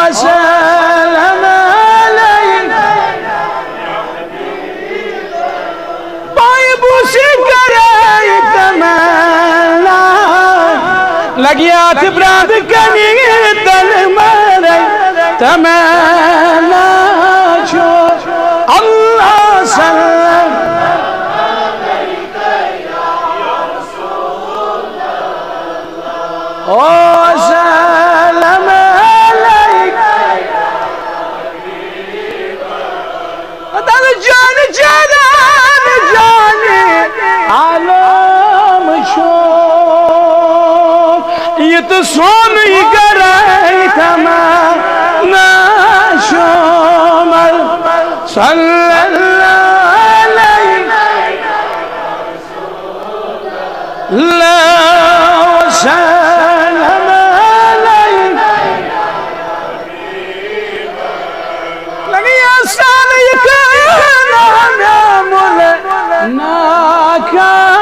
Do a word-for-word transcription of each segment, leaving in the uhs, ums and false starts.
وسلم عليك. پائے بوسے کرے تمنا، لگیا تبراد کنی تن مرے تمنا چھو. اللہ سلام. وسلم عليك. تل جان جانان جان عالم چھو، یہ تو سون گرے تمنا شمر. صلی اللہ علیہ، لا وسلم عليك. لگی آسان یہ کہنا معمول ناکارس،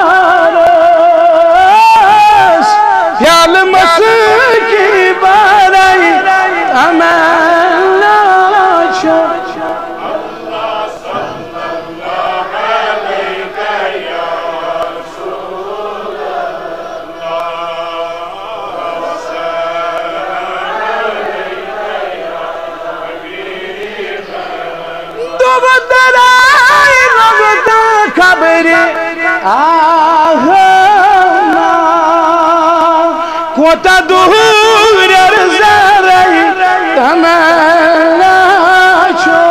پیال مسکی بارے تمنا چھو. دوبدرائی نبتا قبر آہنا، کوتا دور ارزائی تمنا چھو.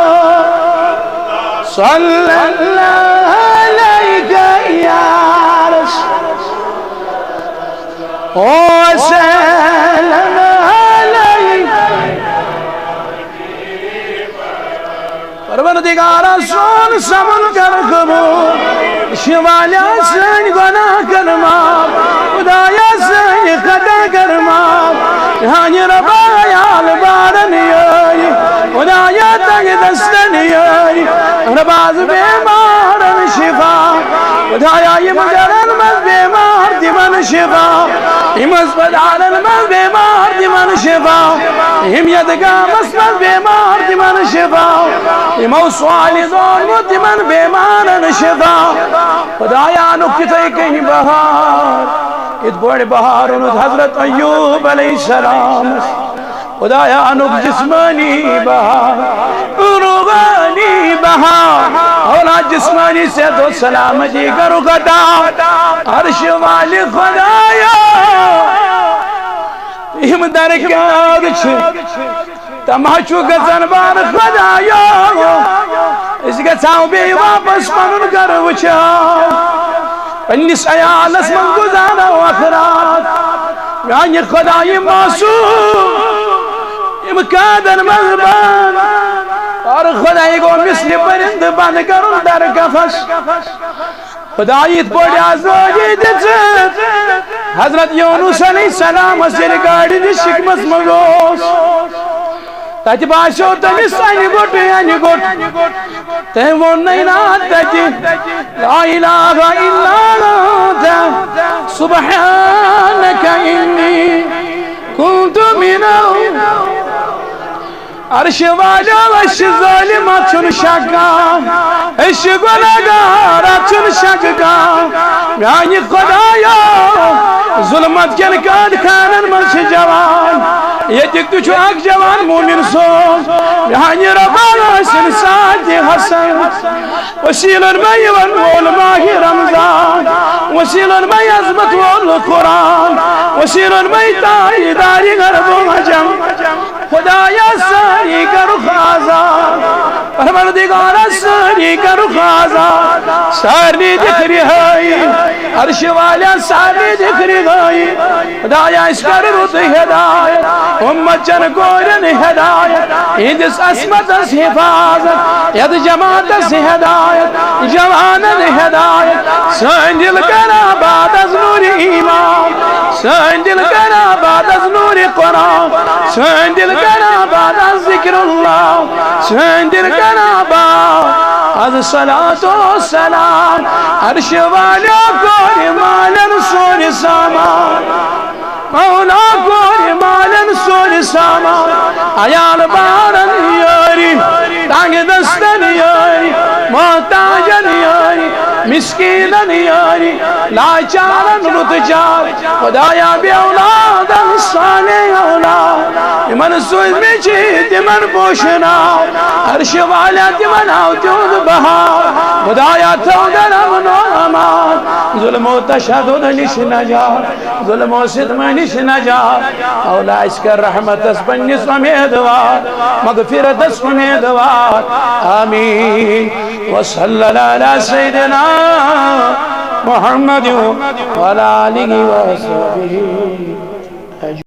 صلی اللہ علیک یا رسول، وسلم علیک. پروردگارا سون سمن کر قبول، شوالیہ سن گناہ کر معاف، خدایا سن خطا کر معاف. ہانی ربا یال بارن یوی، خدایا تنگ دستن یوی، رباز بیمارن شفا. خدایا یم گرن مز بیمار تمن شفا، یم ہسپتالن مز بیمار تمن شفا، یم یتھ گامس مز بیمار تمن شفا، یمو سوال دونمت تمن بیمارن شفا. خدایا انک تتھے کٔنۍ بہار، یتھ پٲٹھۍ بہار اونُتھ حضرت ایوب علیہ السلام. خدایا انک جسمانی بہار، روحانی بہار، اولا جسمانی صحت و سلامتی کرو عطا. عرش والے خدایا، یم درکار چھ، تمہ چھ گژھن بار خدایا، أسۍ گژھو بیٚیہِ واپس پنُن گرٕ وٕچھو. پننِس عیالس منٛز گُزارو اخرات. میانہِ خدایہِ معصوم، یِم قیدن منٛز بند، اور خدایہِ گوٚو مثلِ پرندٕ بند کرُن در قفس. خدایہِ یِتھ پٲٹھۍ آزٲدی دِژٕتھ حضرت یونس علیہ السلامس، ییٚلہِ گاڈِ ہٕنٛدِس شِکمس منٛز اوس، تتہِ باسیو تٔمِس انہِ گوٚٹ، انہِ گوٚٹ. تٔمۍ ووٚن نَے نا تَتہِ، لا الہ الا انت سبحانک انی کنت من ال-، عرش والیو، أسۍ چھِ ظٲلِم، اتھ چھُنہٕ شک کانٛہہ، أسۍ چھِ گۄناہگار، اتھ چھُنہٕ شک کانٛہہ. میانہِ خدایا، ظلمت کٮ۪ن قٲد خانن منٛز چھِ جوان، ییٚتیُک تہِ چھُ اکھ جوان مومن سوز. میانہِ رۄبا، ٲسِن ساتہِ حسن. وسیلن مہ یِوان وول ماہِ رمضان، وسیلن مہ عظمت وول قرآن، وسیلن مہ تاجدارِ عرب و عجم. خدایا، سارنٕے کرُکھ آزاد. پروردگارا، سارنٕے کرُکھ آزاد، سارنٕے دِکھ رہٲیی. عرش والیا، سارنٕے دِکھ رہٲیی. خدایا، أسۍ کر رُت ہدایت، اُمت چن کورٮ۪ن ہدایت، یِہنٛدِس عصمتس حفاظت، یتھ جماعتس ہدایت، جوانن ہدایت. سٲنۍ دِل کر آباد از نورِ ایمان، سٲنۍ دِل کر آباد از نورِ قرآن، سٲنۍ دِل کر آباد از ذکر اللہ، سٲنۍ دِل کر آباد از صلاۃ و سلام. عرش والیا، کورِ مالن سورِ سامان. مولا کور مالن سور سامان، عیال بارن یٲری، تنگ دستن یٲری، محتاجن یٲری، مسکینن یٲری، لاچارن رُت چار۔ خدایا، بے اولادن صالح اولاد یِمن سوٗزمٕتۍ چھِ، تِمن پوشناو۔ عرش والا تِمن ہاو تِہُنٛد بہار۔ خدایا، تھٲو در امن و امان، ظلم و تشدد نِش نجات، ظلم و ستم نِش نجات۔ مولا، أسۍ کر رحمتس پننِس امیدوار، مغفرتس امیدوار۔ آمین۔ وصلی اللہ علی سیدنا محمد وعلی آلہ وصحبہ۔